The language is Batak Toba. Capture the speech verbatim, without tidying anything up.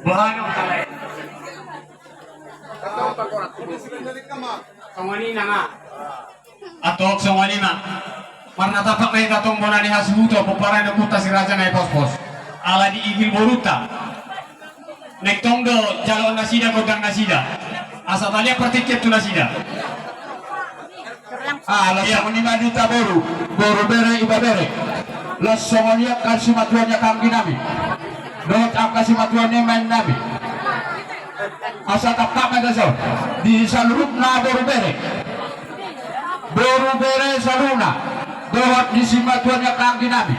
Boha do, alai. Songon i ma. Antong songon i ma. Marnatampak ma hita tong bona ni hasuhuton, pomparan ni ompunta si Raja Naipospos. Ala diigil borunta. Naeng tong do jaloon nasida gondang nasida. Asa taliang partingkian tu nasida. Ah, laos songon i ma di hita boru, boru bere, ibebere. Laos songon i angka simatua ni angka anggi nami dohot angka simatua ni emaen nami. Asa tampak ma hita son di saluhutna boru bere, boru bere saluhutna, dohot di simatua ni angka anggi nami.